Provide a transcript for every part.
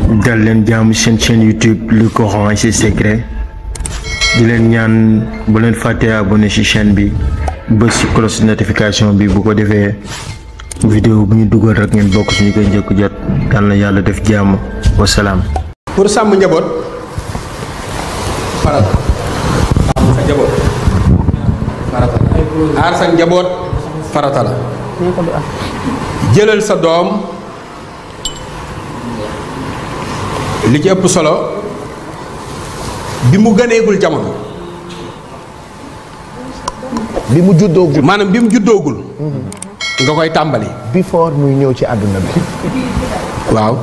dal leen jaamu seen chaîne YouTube Le Coran et ses secrets di leen ñaan bu leen fàtte abonné ci chaîne bi bës ci cloche notification bi bu ko defee vidéo bu ñu dugal rek ngeen bokk suñu koy njëkk jot yal na yàlla def jàmm wasalaam. pour sàmm njaboot farata sàmm sa njaboot farata la aar sa njaboot farata la jëlal sa doom li ci ëpp solo bi mu gëneegul jamono bi mu juddoogul maanaam bi mu juddoogul nga koy tàmbali before muy ñëw ci àdduna bi waaw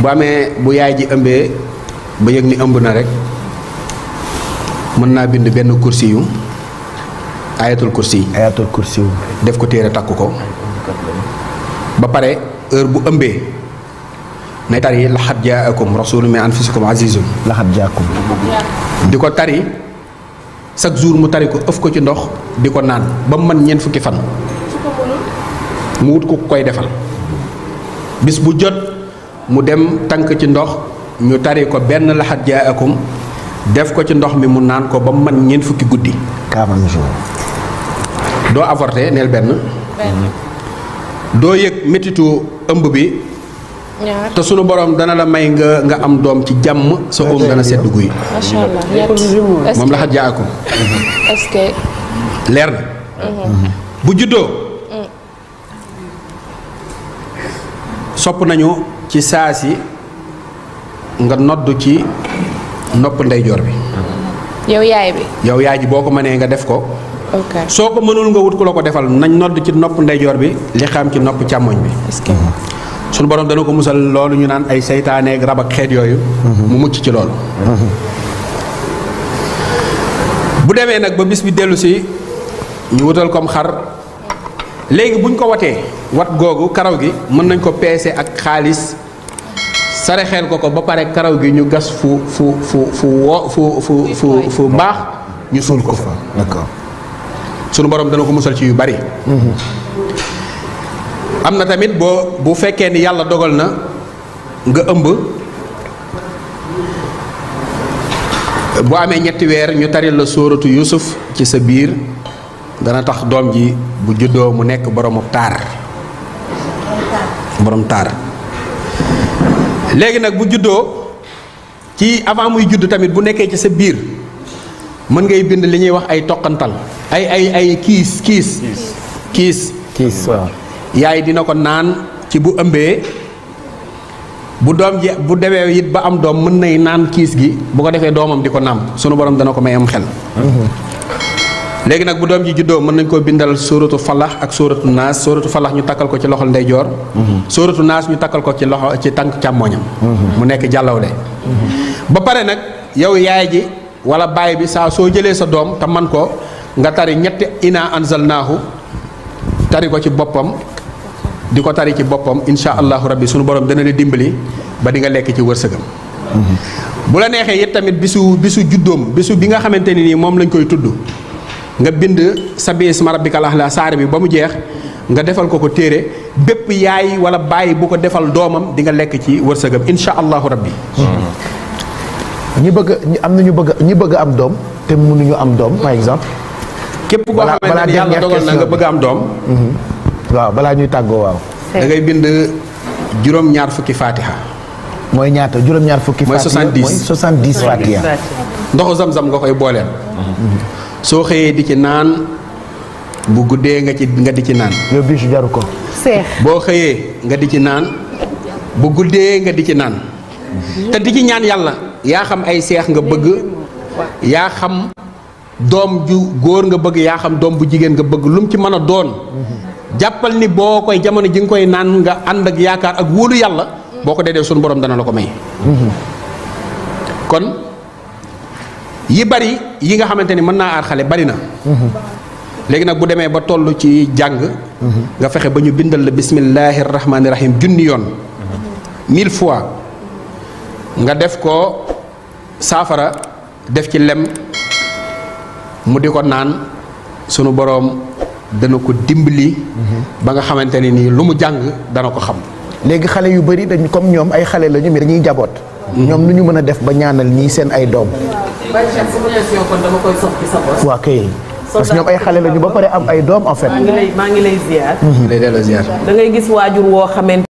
bu amee bu yaay ji ëmbee ba yëg ni ëmb na rek mën naa bind benn kursi yu ayatul kursi def ko téere takk ko ba pare heure bu ëmbee nay tari laxat jaakum rasulun min anfusikum azizun laxat jaakum di ko tari chaque jour mu tari ko ëf ko ci ndox di ko naan ba mu mën ñeent fukki fan mu wut ko koy defal bis bu jot mu dem tànk ci ndox ñu tari ko benn laxat jaakum def ko ci ndox mi mu naan ko ba mu mën ñeent fukki guddi 40 jours doo avorté neel benn doo yëg métitu ëmb bi te sunu borom dana la may nga am doom ci jàmm sa oom dana sedd guy macha allah ñett moom laxat jaakum est-ce que leer na bu juddoo sopp nañu ci saa si nga nodd ci nopp ndeyjoor bi yow yaay bi yow yaay ji boo ko mënee nga def ko ok soo ko mënul nga wut ku la ko defal nañ nodd ci nopp ndeyjoor bi li xam ci nopp càmmoñ bi est-ce que sunu borom dana ko musal loolu ñu naan ay seytaaneeg rab ak xeet yooyu mu mucc ci loolu bu demee nag ba bis bi dellu si ñu wutal comme xar léegi buñ ko watee wat googu karaw gi mën nañ ko peese ak xaalis sarexeel ko ba pare karaw gi ñu gas fu baax ñu suul ko fa d'accord sunu borom dana ko musal ci yu bari am na tamit bu fekkee ni yàlla dogal na nga ëmb boo amee ñetti weer ñu taril la sóoratu Yuusuf ci sa biir dana tax doom ji bu juddoo mu nekk borom taar léegi nag bu juddoo ci avant muy judd tamit bu nekkee ci sa biir mën ngay bind li ñuy wax ay toqantal ay kiis waaw yaay dina ko naan ci bu ëmbee bu doom ji bu demee it ba am doom mën nay naan kiis gi bu ko defee doomam di ko nàmp sunu borom dana ko may am xel léegi nag bu doom ji juddoo mën nañ koo bindal sóoratu falax ak sóoratu naas sóoratu falax ñu takkal ko ci loxol ndeyjoor sóoratu naas ñu takkal ko ci loxo ci tànk càmmooñam mu nekk jàllawle ba pare nag yow yaay ji wala baay bi saa soo jëlee sa doom te man ko nga tari ñetti ina anzalnaahu tari ko ci boppam di ko tari ci boppam insha allahu rabbi sunu borom dana la dimbali ba di nga lekk ci wërsëgam bu la neexee it tamit bisu juddoom bisu bi nga xamante ni nii moom lañ koy tudd nga bind sabbi isma rabbikal a'la saar bi ba mu jeex nga defal ko téere bépp yaay wala baay bu ko defal doomam di nga lekk ci wërsëgam insha allahu rabbi ñi bëgg am doom te mënuñu am doom par exemple képp koo xamante ni yàlla dogal na nga bëgg am doom waaw balaa ñuy tàggoo waaw da ngay bind juróom-ñaar fukki fatiha mooy ñaata juróom-ñaar fukki mooy fatiha 70 fatiha ndoxu zam-zam nga koy booleel soo xëyee di ci naan bu guddee nga di ci naan yow bisu jaru ko seex boo xëyee nga di ci naan bu guddee nga di ci naan te di ci ñaan yàlla yaa xam ay seex nga bëgg yaa xam doom ju góor nga bëgg yaa xam doom bu jigéen nga bëgg lu mu ci mën a doon jàppal ni boo koy jamono ji nga koy naan nga ànd ak yaakaar ak wóolu yàlla boo ko dee sunu borom dana la ko may kon yi bari yi nga xamante ni mën naa aar xale bari na léegi nag bu demee ba toll ci jàng nga fexe ba ñu bindal la bismillahi rahmaani rahim junni yoon 1000 fois nga def ko saafara def ci lem mu di ko naan sunu boroom dana ko dimbali ba nga xamante ne nii lu mu jàng dana ko xam léegi xale yu bëri dañu comme ñoom ay xale lañu mais dañuy jaboot. ñoom nu ñu mën a def ba ñaanal ñii seen ay doom. waa kay. parce que ñoom ay xale lañu ba pare am ay doom en fait. maa ngi lay ziar. day delloo ziar. da ngay gis waajur woo xamante